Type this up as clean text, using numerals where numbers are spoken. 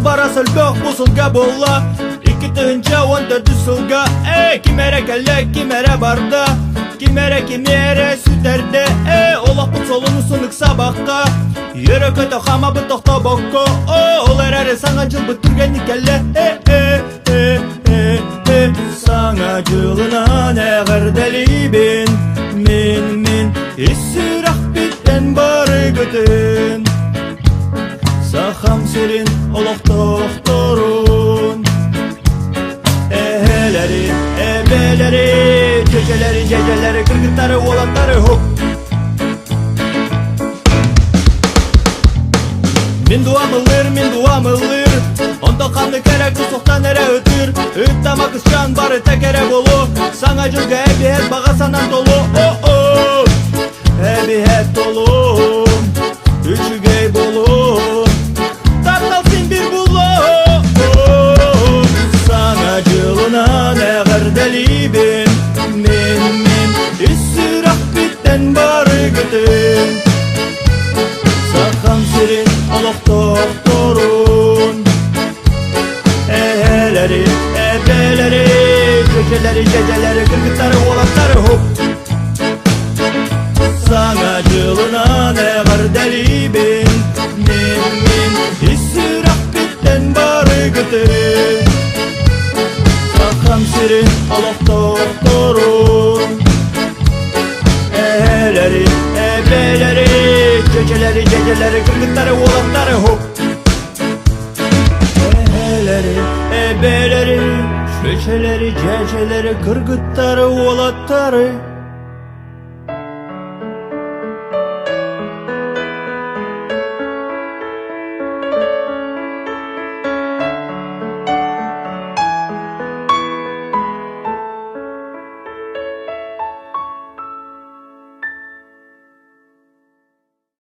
Уобарас өлбөх бу сылга буолла. 2014 сылга Эй, ким эрэ кэллэ, ким эрэ барда. Ким эрэ кими эрэ сүтэрдэ. Эй, олохпут солун усын ыксабакка. Үөрэ-көтө хаамабыт тохтобокко. О, ол эрээри саҥа дьылбыт түргэнник кэллэ. Э, э, э, э, э. Саҥа дьылынан эҕэрдэлиибин. Мин, мин, ис сүрэхпиттэн барыгытын. Сахам сирин олохтоохторун Эһэлэри, эбэлэри, чөчөлэри, дьэдьэлэри, кыргыттары, уолаттары хук Мин дуам ыллыыр, мин дуам ыллыыр Онтон ханнык эрэ кыс охтон эрэ ытыыр Ыттама кысчаан барыта кэрэ буолуо Саҥа дьылга эбиһэт баҕа санан толуо О-о! Эбиһэт толуо Үчүгэй буолуо Таптал син бир булуо Саҥа дьылынан эҕэрдэлиибин Мин, мин ис сүрэхпиттэн барыгытын Сахам сирин олохтоохторун Эһэлэри, эбэлэри, чөчөлэри, дьэдьэлэри, кыргыттары, уолаттары хуп Саҥа дьылынан эҕэрдэлиибин Мин, мин ис сүрэхпиттэн барыгытын Сахам сирин олохтоохторун Эһэлэри, эбэлэри, чөчөлэри, дьэдьэлэри, кыргыттары, уолаттары хуп Эһэлэри, эбэлэри, чөчөлэри, дьэдьэлэри, кыргыттары, уолаттары.